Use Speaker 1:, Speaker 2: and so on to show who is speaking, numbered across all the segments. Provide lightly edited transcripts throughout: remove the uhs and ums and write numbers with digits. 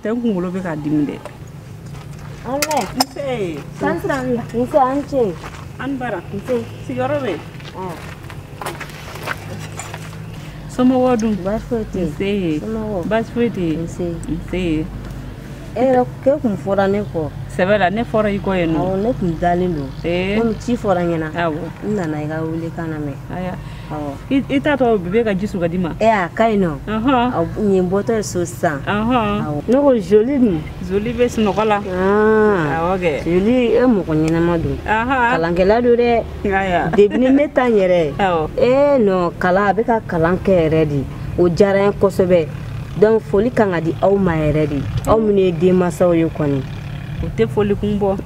Speaker 1: tɛ n kunkolo bɛ k'a dimi dɛ.
Speaker 2: Anɛ.
Speaker 1: Nse.
Speaker 2: San sira n la. Nse an ce.
Speaker 1: An bara.
Speaker 2: Nse.
Speaker 1: Sigiyɔrɔ bɛ yen. Somɔgɔw dun?
Speaker 2: Baasi foyi tɛ yen.
Speaker 1: Nse.
Speaker 2: Somɔgɔw.
Speaker 1: Baasi foyi tɛ yen.
Speaker 2: Nse.
Speaker 1: Nse.
Speaker 2: E yɛrɛ k'e kun fɔra ne kɔ.
Speaker 1: Sɛbɛ la ne fɔra i kɔ yen nɔ.
Speaker 2: Awɔ ne kun dalen don. Komi ci fɔra n ɲɛna.
Speaker 1: Awɔ.
Speaker 2: N nana i ka welekan lamɛn.
Speaker 1: Aya.
Speaker 2: Awɔ.
Speaker 1: I t'a tɔ bébé ka ji su ka di ma.
Speaker 2: E a ka ɲi nɔ.
Speaker 1: Ɔhɔn.
Speaker 2: Nin bɔtɔ ye so sisan.
Speaker 1: Ɔhɔn.
Speaker 2: Awɔ. Ne ko joli dun?
Speaker 1: Joli bɛ sunɔgɔ la. Awɔ kɛ.
Speaker 2: Joli e mɔgɔ ɲɛnama don. Kalankɛla don dɛ.
Speaker 1: Aya.
Speaker 2: Depuis ni ne ta n yɛrɛ.
Speaker 1: Awɔ.
Speaker 2: Ee non kalan a bɛ ka kalan kɛ yɛrɛ de. O diyara n ye kosɛbɛ. Donc foli kan ka di aw ma yɛrɛ de. Aw minnu ye denmansaw ye kɔni.
Speaker 1: O tɛ foli kun bɔ.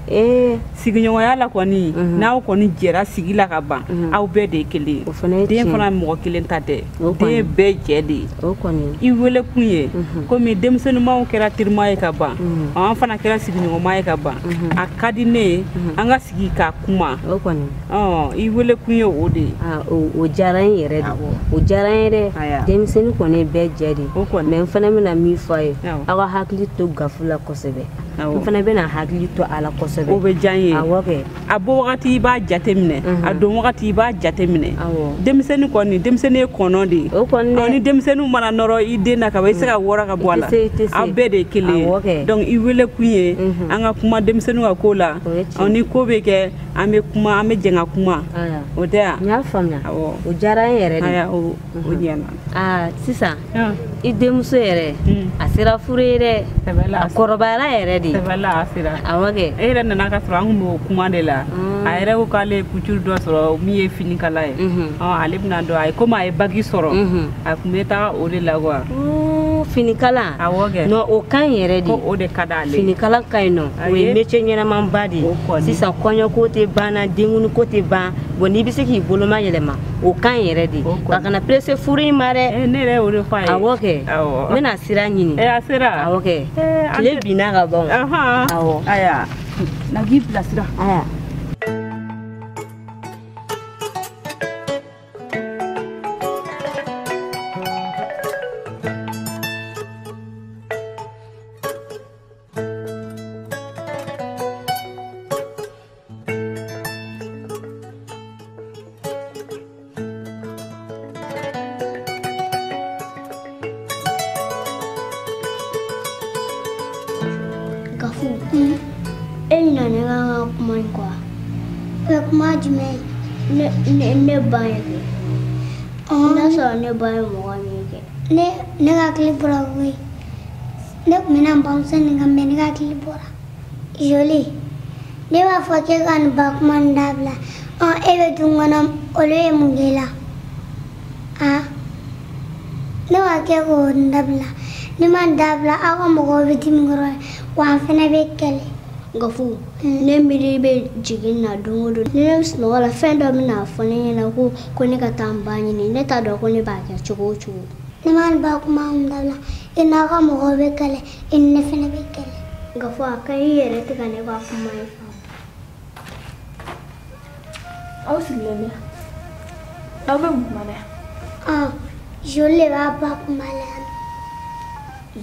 Speaker 1: Sigiɲɔgɔnya la kɔni n'aw kɔni jɛra sigi la ka ban aw bɛɛ de ye kelen ye.
Speaker 2: O fana ye
Speaker 1: den
Speaker 2: tiɲɛ.
Speaker 1: Fana mɔgɔ kelen ta tɛ. Den ye bɛɛ jɛ de ye.
Speaker 2: O kɔni.
Speaker 1: I wele kun ye komi denmisɛnninmaw kɛra terima ye ka ban an fana kɛra sigiɲɔgɔnma ye ka ban a ka di ne ye an ka sigi ka kuma.
Speaker 2: O kɔni.
Speaker 1: I wele kun ye o de ye.
Speaker 2: O diyara n yɛrɛ de. O diyara n ye dɛ. Denmisɛnnin kɔni ye bɛɛ jɛ de ye.
Speaker 1: O kɔni.
Speaker 2: Mais n fana bɛna min fɔ a ye.
Speaker 1: Awɔ.
Speaker 2: Aw ka hakili to gafu la kosɛbɛ.
Speaker 1: Awɔ.
Speaker 2: N fana bɛna hakili to a la kosɛbɛ.
Speaker 1: O bɛ diya n ye.
Speaker 2: Awɔ kɛ.
Speaker 1: A bɔ wagati i b'a jate minɛ. A don wagati i b'a jate minɛ.
Speaker 2: Awɔ.
Speaker 1: Denmisɛnnin kɔni denmisɛnnin ye kɔnɔ de ye.
Speaker 2: O kɔni dɛ.
Speaker 1: Ni denmisɛnninw mana nɔrɔ i den na ka ban i tɛ se ka wɔrɔ ka bɔ a la.
Speaker 2: I tɛ se, i tɛ se.
Speaker 1: Aw bɛɛ de ye kelen ye.
Speaker 2: Awɔ kɛ.
Speaker 1: Donc i wele kun ye an ka kuma denmisɛnninw ka ko la.
Speaker 2: O ye tiɲɛ.
Speaker 1: Ni ko bɛ kɛ an bɛ kuma an bɛ jɛn ka kuma.
Speaker 2: Aya.
Speaker 1: O tɛ wa?
Speaker 2: N y'a faamuya.
Speaker 1: Awɔ.
Speaker 2: O diyara n yɛrɛ de.
Speaker 1: Aya o ɲɛna.
Speaker 2: Aa sisan i denmuso yɛrɛ a sera furu ye dɛ.
Speaker 1: Sɛbɛ la.
Speaker 2: A kɔrɔbayara yɛrɛ de.
Speaker 1: Sɛbɛ la a sera.
Speaker 2: Awɔ kɛ.
Speaker 1: E yɛrɛ nana ka sɔrɔ an kun b'o kuma de la. A yɛrɛ ko k'ale ye couture dɔ sɔrɔ min ye finikala ye. Ale bɛna dɔn a ye komi a ye bac sɔrɔ. A kun bɛ taa o de la quoi.
Speaker 2: Finikala.
Speaker 1: Awɔ kɛ.
Speaker 2: Non o ka ɲi yɛrɛ de.
Speaker 1: Ko o de ka d'ale ye.
Speaker 2: Finikala ka ɲi nɔ. O ye métier ɲɛnamaba de ye.
Speaker 1: O kɔni.
Speaker 2: Sisan kɔɲɔko tɛ ban na denkundi tɛ ban. Bon n'i bɛ se k'i boloma yɛlɛma o ka ɲi yɛrɛ de.
Speaker 1: O kɔni.
Speaker 2: Ka kana pressé furu in ma dɛ.
Speaker 1: Ne yɛrɛ y'o de fɔ a ye.
Speaker 2: Awɔ kɛ.
Speaker 1: Awɔ.
Speaker 2: N bɛna sira ɲini.
Speaker 1: A sera.
Speaker 2: Awɔ kɛ. Tile binna ka ban. Awɔ.
Speaker 1: Aya. Na k'i bilasira.
Speaker 2: Aya.
Speaker 3: Gafu, e ɲinɛ ne ka kuma in kɔ wa?
Speaker 4: O kuma jumɛn?
Speaker 3: Ne ba ye kɛ. N'a sɔrɔ ne ba ye mɔgɔ min kɛ.
Speaker 4: Ne hakili bɔra koyi. Ne tun bɛna n bamuso nin kan mais ne hakili bɔra. Joli, ne b'a fɔ k'e ka nin ba kuma nin dabila. E bɛ du kɔnɔ olu ye mun k'e la? Ne b'a kɛ k'o dabila. Ni ma nin dabila aw ka mɔgɔw bɛ dimi kɔrɔ wa an fana bɛ kɛlɛ.
Speaker 3: Gafu, ne miiri bɛ jigin na don o don. Ni ne bɛ sunɔgɔ la fɛn dɔ bɛna fɔ ne ɲɛna ko ne ka taa n ba ɲini. Ne t'a dɔn ko ne b'a kɛ cogo o cogo.
Speaker 4: Ni ma nin ba kuma in dabila i n'aw ka mɔgɔw bɛ kɛlɛ i ni ne fana bɛ kɛlɛ.
Speaker 3: Gafu a ka ɲi i yɛrɛ tɛ ka ne ka kuma in faamu.
Speaker 5: Aw sigilen bɛ yan. Aw bɛ mun kuma na yan?
Speaker 4: Joli de b'a ba kuma la yan.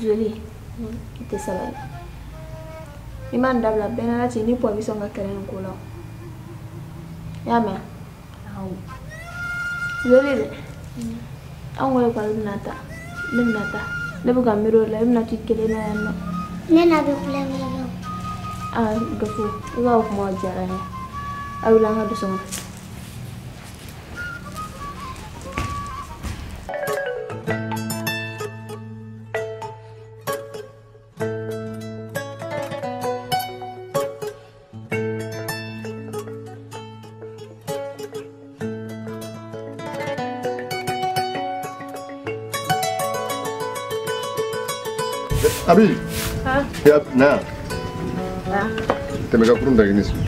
Speaker 5: Joli, i tɛ sabali. I ma nin dabila bɛɛ n'Ala cɛ ni pɔ bɛ sɔn ka kɛlɛ nin ko la. I y'a mɛn? Awɔ. Joli dɛ, anw ko ekɔli bɛna taa, ne bɛna taa, ne bɛ ka miiri o la, e bɛna to i kelen na yan nɔ.
Speaker 4: Ne n'a bɛ kulonkɛ kɛ o.
Speaker 5: Aa Gafu, i ka o kuma diyara n ye. A wuli an ka don so kɔnɔ.
Speaker 6: Abi.
Speaker 5: Ha?
Speaker 6: Ya, na. Tɛmɛ ka kurun da k'i sigi.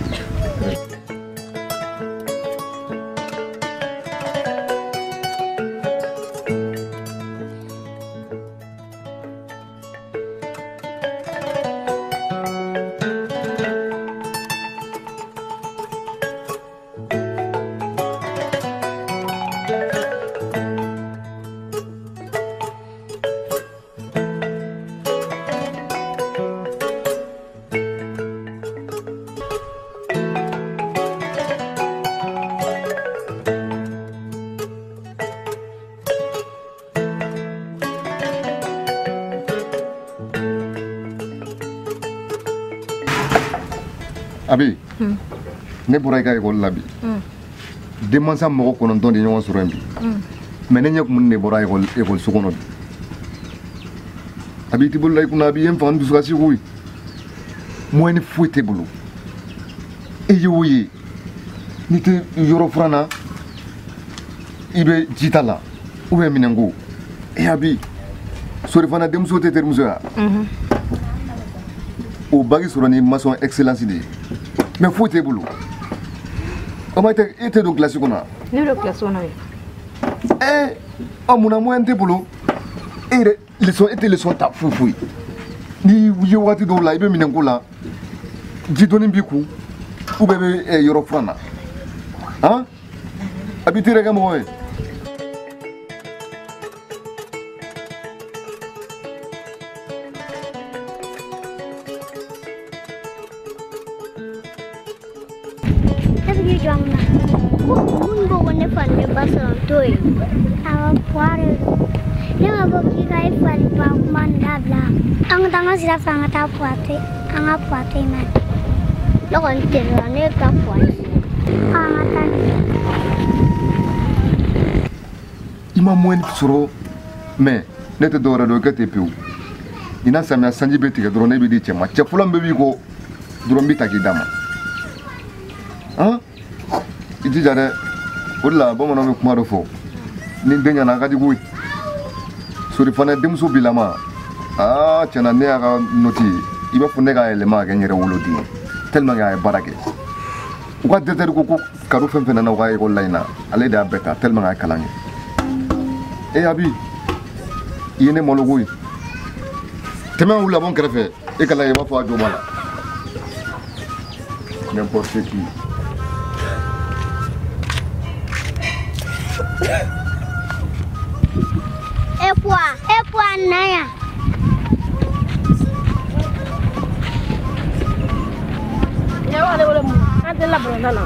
Speaker 6: Abi, ne bɔra i ka ekɔli la bi. Denmansa mɔgɔ 9 de ɲɔgɔn sɔrɔ yen bi. Mais ne ɲɛ kun de bɔra ekɔliso kɔnɔ bi. Abi i t'i bolo la i kunna, Abi i ye n faga ni dusukasi koyi. Moyen foyi t'e bolo. E ye o ye, n'i tɛ yɔrɔ furan na, i bɛ jita la ou bien minɛnko. E Abi, Sori fana denmuso tɛ terimuso ya? O bac sɔrɔ ni maçon excellence de ye. Mais foyi t'e bolo. O ma e tɛ don kilasi kɔnɔ wa?
Speaker 7: Ne bɛ don kilasi kɔnɔ ye.
Speaker 6: Ɛɛ, ɔ munna moyen t'e bolo? E yɛrɛ leçon e tɛ leçon ta foyi foyi. N'i ye waati dɔw la i bɛ minɛnko la, ji dɔɔni b'i kun ou bien i bɛ yɔrɔ furan na. Han? Abi i t'i yɛrɛ kɛ mɔgɔ ye.
Speaker 4: Ne bɛ k'i jɔ mun na? Ko minnu ko ko ne fa ni ne ba sɔrɔ n t'o ye. Awɔ, puwa de don. Ne ma fɔ k'i ka i fa ni ba kuma nin dabila. An ka taa an ka sira fɛ, an ka taa puwa to yen. An ka puwa to yen mɛ. Ne kɔni teliya, ne bɛ taa puwa ɲini. An ka taa nin.
Speaker 6: I ma moyen sɔrɔ, mais ne tɛ dɔwɛrɛ dɔn i kɛ ten pewu. Ɲinan samiya sanji bɛ tigɛ dɔrɔn ne bɛ di cɛ ma. Cɛ fɔlɔ min bɛ b'i kɔ dɔrɔn n b'i ta k'i d'a ma. Han? I jija dɛ. O de la bamananw bɛ kuma dɔ fɔ. Ni den ɲɛna a ka di koyi. Sori fana denmuso bilama. Aa tiɲɛna ne y'a ka noti ye. I b'a fɔ ne k'a yɛlɛma ka kɛ n yɛrɛ woloden ye. Tellement que a ye baara kɛ. U ka directeur ko ko cadeau fɛn fɛn nana u ka école la in na, ale de y'a bɛɛ ta tellement que a ye kalan kɛ. E Abi, i ye ne malo koyi. Tɛmɛ wuli ka bɔ n kɛrɛfɛ, e ka lajɛ i b'a fɔ a jo b'a la. N'importe qui.
Speaker 4: E puwa, e puwa na yan.
Speaker 8: Ne b'ale wele mun na? An tɛ la balontan na.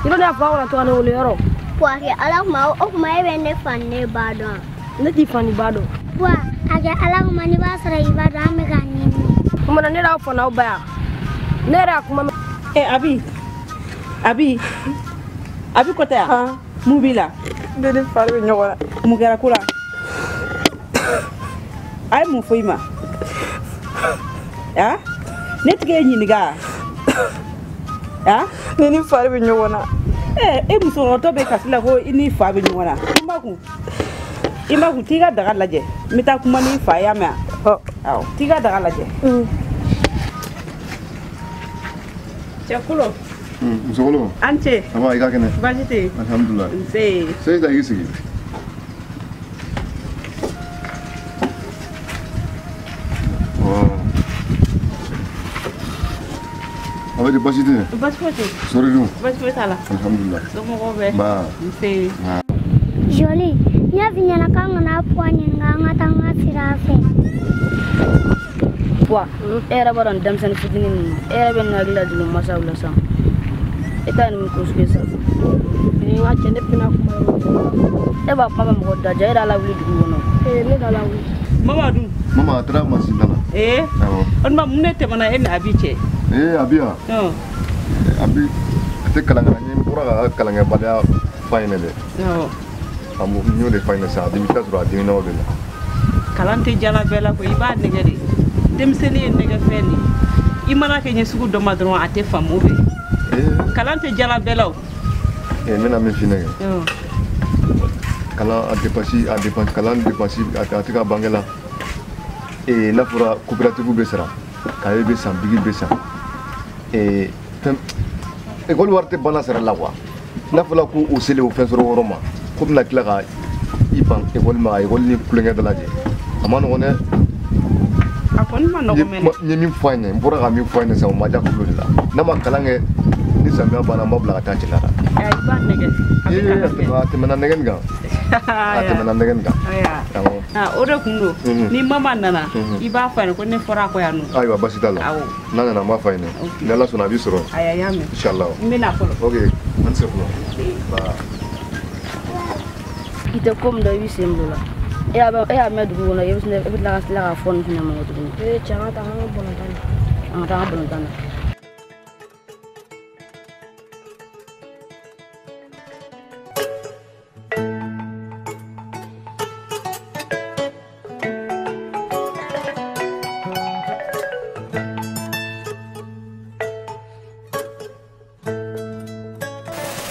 Speaker 8: I bɛ ne fa wala to ka ne wele yɔrɔ.
Speaker 3: Puwa kɛ Ala kuma o kuma e bɛ ne fa ni ne ba dɔn.
Speaker 8: Ne t'i fa ni ba dɔn.
Speaker 4: Puwa a kɛ Ala kuma n'i b'a sɔrɔ i b'a dɔn an bɛ k'a ɲini.
Speaker 8: Kuma na ne yɛrɛ fa n'aw ba yan. Ne yɛrɛ y'a kuma mɛn.
Speaker 1: Ɛ Abi, Abi, Abi kɔtɛ yan. Mun b'i la?
Speaker 5: Ne ni fa de bɛ ɲɔgɔn na.
Speaker 1: Mun kɛra ko la? A ye mun fɔ i ma? Ah? Ne tɛ k'e ɲininka. Ah?
Speaker 5: Ne ni fa de bɛ ɲɔgɔn na.
Speaker 1: E musokɔrɔtɔ bɛ kasi la ko i ni fa bɛ ɲɔgɔn na. I ma kun. I ma kun t'i ka daga lajɛ. N bɛ taa kuma n'i fa ye, y'a mɛn wa? Awɔ, t'i ka daga lajɛ. Cɛkolo.
Speaker 6: Musokolo.
Speaker 1: An ce.
Speaker 6: Ça va, i ka kɛnɛ?
Speaker 1: Baasi tɛ yen.
Speaker 6: Alhamdulilayi.
Speaker 1: Nse.
Speaker 6: Seyida i sigi. A bɛ di baasi tɛ yen?
Speaker 1: Baasi foyi tɛ yen.
Speaker 6: Sori dun?
Speaker 1: Baasi foyi t'a la.
Speaker 6: Alhamdulilayi.
Speaker 1: Somɔgɔw bɛɛ?
Speaker 6: Nba.
Speaker 1: Nse.
Speaker 4: Joli, n y'a f'i ɲɛna k'an kana puwa ɲininka, an ka taa an ka sira fɛ.
Speaker 2: Puwa, e yɛrɛ b'a dɔn nin denmisɛnnin fitinin ninnu, e yɛrɛ bɛ nin hakili lajigin masaw la sisan. E ta ye nin ko sugu ye sisan.
Speaker 8: N ka cɛ ne bɛna kuma
Speaker 2: E b'a kuma mɛn mɔgɔ da ja, e yɛrɛ y'a lawuli dugu kɔnɔ.
Speaker 8: Ee ne t'a lawuli.
Speaker 1: Mama dun?
Speaker 6: Mama a taara mansin da la.
Speaker 1: Ee?
Speaker 6: Awɔ.
Speaker 1: O tuma mun de tɛmɛna e ni Abi cɛ?
Speaker 6: Ee Abi wa? Abi a tɛ kalan kɛ, n bɔra ka kalankɛbaliya f'a ɲɛna dɛ.
Speaker 1: Awɔ.
Speaker 6: N y'o de f'a ɲɛna sisan, a bɛ taa sɔrɔ a dimina o de la.
Speaker 1: Kalan tɛ jala bɛɛ la koyi, i b'a nɛgɛ de. Denmisɛnnin ye nɛgɛfɛn de ye. I mana kɛ ɲɛ sugu dɔ ma dɔrɔn a tɛ faamu bɛɛ. Kalan tɛ jala bɛɛ la o.
Speaker 6: N bɛna min f'i ɲɛna kɛ. Kalan a dépense a dépense kalan dépense a tɛ ka ban kɛ la. N'a fɔra coopérative bɛ sara, cahier bɛ san, bic bɛ san. Fɛn école wari tɛ banna sara la quoi. N'a fɔra ko o selen o fɛn sɔrɔ yɔrɔ ma, ko bɛna tila ka i ban école ma, ka école ni kulonkɛ da lajɛ. A ma nɔgɔn dɛ.
Speaker 1: A kɔni ma nɔgɔn mɛnɛ.
Speaker 6: N ye min fɔ a ɲɛna, n bɔra ka min fɔ a ɲɛna sisan, o ma diya kulo de la. N'a ma kalan kɛ, ni samiya banna, n b'a bila ka taa cɛla la.
Speaker 1: I b'a nɛgɛ. A bɛ kalan kɛ.
Speaker 6: A tɛmɛna nɛgɛ nin kan. A tɛmɛna nɛgɛ nin kan. Awɔ.
Speaker 1: O de kun don. Ni mama nana, i b'a fɔ a ɲɛna ko ne fɔra a kɔ yan nɔ.
Speaker 6: Ayiwa baasi t'a la.
Speaker 1: Awɔ.
Speaker 6: N'a nana n b'a fɔ a ɲɛna. Ni Ala sɔnna a b'i sɔrɔ.
Speaker 1: Ayiwa n y'a mɛn.
Speaker 6: Inshallah.
Speaker 1: N bɛ na fɔlɔ.
Speaker 6: Ok, an tɛ se fɔlɔ. Ba.
Speaker 2: I tɛ ko min dɔn i b'i sen bila o la. E y'a mɛn dugu kɔnɔ, e bɛ tila ka tila k'a fɔ nin fɛnɛ ma tuguni.
Speaker 8: Ee cɛ an ka taa an ka balontan na.
Speaker 2: An ka taa an ka balontan na.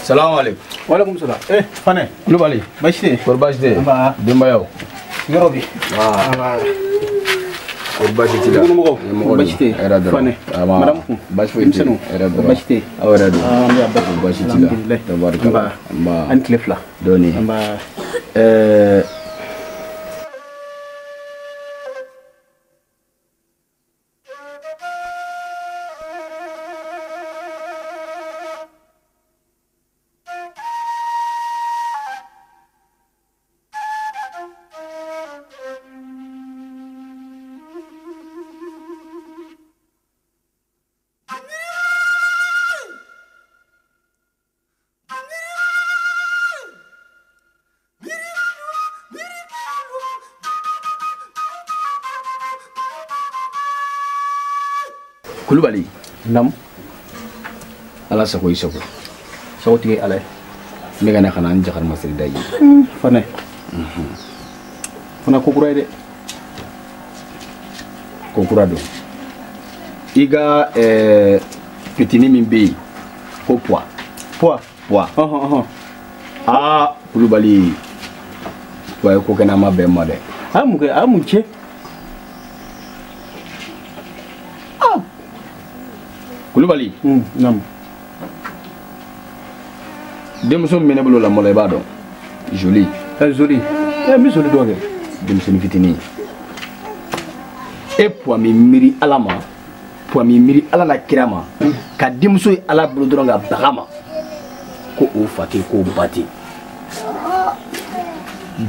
Speaker 7: Salamu alaikum.
Speaker 9: Wa alaikum salam. Eh, Fane.
Speaker 7: Kulubali.
Speaker 9: Baasi tɛ yen?
Speaker 7: Kɔri baasi tɛ yen?
Speaker 9: Nba.
Speaker 7: Denbayaw.
Speaker 9: Yɔrɔ bi?
Speaker 7: Aa. Kɔri baasi t'i la?
Speaker 9: Dukɔnɔmɔgɔw. Baasi tɛ yen? Fane. Madame kun.
Speaker 7: Baasi foyi tɛ yen. Hɛrɛ dɔrɔn.
Speaker 9: Baasi tɛ yen?
Speaker 7: Aw yɛrɛ dun?
Speaker 9: An bɛ yan basi.
Speaker 7: Baasi t'i la.
Speaker 9: Alhamdulilayi.
Speaker 7: Tabarikala.
Speaker 9: Nba.
Speaker 7: Nba.
Speaker 9: An tile fila.
Speaker 7: Dɔɔni.
Speaker 9: Nba.
Speaker 7: Ɛɛ. Kulubali.
Speaker 9: Nam.
Speaker 7: Ala sago i sago.
Speaker 9: Sago tigi ala ye.
Speaker 7: N bɛ ka na ka na n jakari masiri da i ye.
Speaker 9: Fane. Fana ko kura ye dɛ.
Speaker 7: Ko kura don. I ka petini min bɛ yen ko Puwa.
Speaker 9: Puwa.
Speaker 7: Puwa.
Speaker 9: Ɔhɔn ɔhɔn.
Speaker 7: Aa Kulubali. Puwa ye ko kɛ n'a ma bɛn n ma dɛ.
Speaker 9: A ye mun kɛ? A ye mun tiɲɛ?
Speaker 7: Kulubali.
Speaker 9: Naam.
Speaker 7: Denmuso min bɛ ne bolo lamɔ la i b'a dɔn. Joli.
Speaker 9: Joli. N bɛ joli dɔn kɛ.
Speaker 7: Denmisɛnnin fitinin. E Puwa min miiri Ala ma, Puwa min miiri Ala la kira ma, ka denmuso ye Ala bolo dɔrɔn ka baga ma, ko o fa tɛ k'o ba tɛ.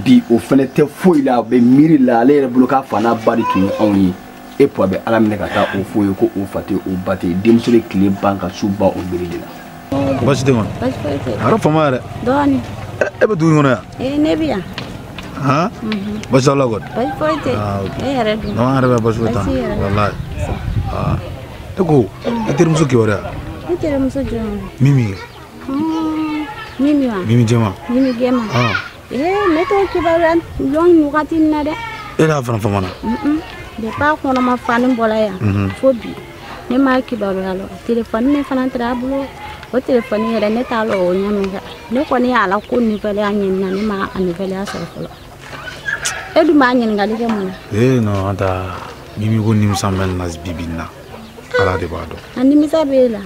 Speaker 7: Bi o fɛnɛ tɛ foyi la, a bɛ miiri la ale yɛrɛ bolo k'a fa n'a ba de tun ye anw ye. E Puwa bɛ Ala minɛ ka taa o f'o ye ko o fa tɛ o ba tɛ. Denmuso bɛ tile ban ka su ban o miiri de la.
Speaker 10: Baasi tɛ kɔni.
Speaker 11: Baasi foyi tɛ.
Speaker 10: A yɛrɛ fama yɛrɛ.
Speaker 11: Dɔɔni.
Speaker 10: E bɛ dugu in kɔnɔ yan?
Speaker 11: Ee ne bɛ yan.
Speaker 10: Han? Baasi t'aw la kɔni?
Speaker 11: Baasi foyi tɛ. E yɛrɛ dun?
Speaker 10: Non, an yɛrɛ bɛ baasi foyi t'an na. Walayi. Aa. E ko i terimuso kibaruya?
Speaker 11: Ne terimuso jɔn?
Speaker 10: Mimi.
Speaker 11: Mimi wa?
Speaker 10: Mimi jɛman.
Speaker 11: Mimi jɛman. Ee ne t'o kibaruya lɔn nin wagati in na dɛ.
Speaker 10: E y'a fana fama na?
Speaker 11: Depuis a kɔnɔma fani bɔra yan fo bi ne m'a kibaruya lɔn. Telefɔni min fana taara a bolo, o telefɔni yɛrɛ ne t'a lɔn o ɲɛ min kɛ. Ne kɔni y'a la ko nouvelle ɲini na, ne ma a nouvelle sɔrɔ fɔlɔ. E dun b'a ɲininkali kɛ mun na?
Speaker 10: Ee non, an ta Mimi ko nimisa bɛ na bi bi in na. Ala de b'a dɔn.
Speaker 11: A nimisa b'e la?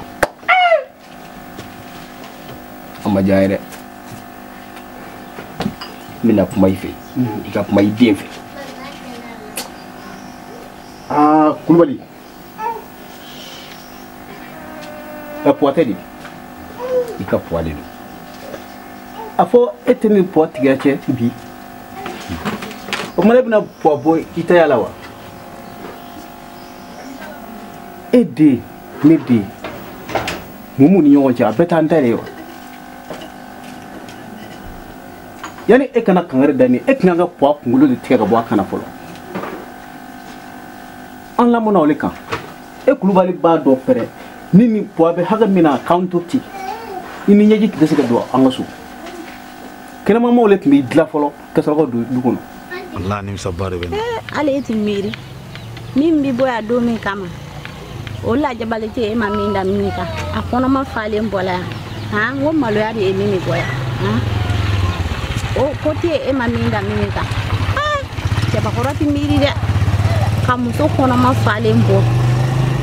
Speaker 7: A ma diya n ye dɛ. N bɛna kuma i fɛ, i ka kuma i den fɛ.
Speaker 9: Aa Kulubali. Puwa tɛ de?
Speaker 7: I ka Puwa de don.
Speaker 9: A fɔ e tɛ ni Puwa tigiya cɛ bi. O tuma e bɛna Puwa bɔ i taya la wa? E den, ne den, mun b'u ni ɲɔgɔn cɛ? A bɛɛ t'an ta de ye wa? Yanni e kana kangari da ni e tun kan ka Puwa kunkolo de tigɛ ka bɔ a kan na fɔlɔ. An lamɔna o de kan. E Kulubali b'a dɔn pɛrɛ ni nin Puwa bɛ hakɛ min na k'an to ten, i ni ɲɛji tun tɛ se ka don an ka so. Kɛnɛmamaaw de tun b'i dilan fɔlɔ ka sɔrɔ ka don du kɔnɔ.
Speaker 10: Walahi nimisaba de bɛ n na.
Speaker 11: Hali e tɛ miiri min bɛ bɔ yan don min kama, o lajabali tɛ e ma min da min kan. A kɔnɔma falen bɔla yan. Han, n ko maloya de ye min bɔ yan. Han, o ko tɛ e ma min da min kan. Cɛbakɔrɔ tɛ miiri dɛ. Ka muso kɔnɔma falen bɔ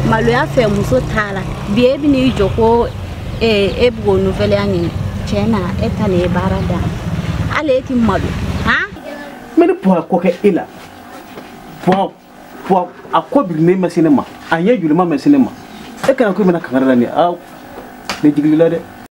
Speaker 11: maloya fɛ muso t'a la. Bi e bɛn'i jɔ ko e bɛ k'o nouvelle ɲini. Tiɲɛ na e ta nin ye baara dan. Hali e tɛ malo. Han?
Speaker 9: Mais ni Puwa ko kɛ e la, Puwa a ko birinnen ma se ne ma, a ɲɛ joli ma se ne ma. E kana ko i bɛna kangari da ne ye, aa ne jigilila dɛ.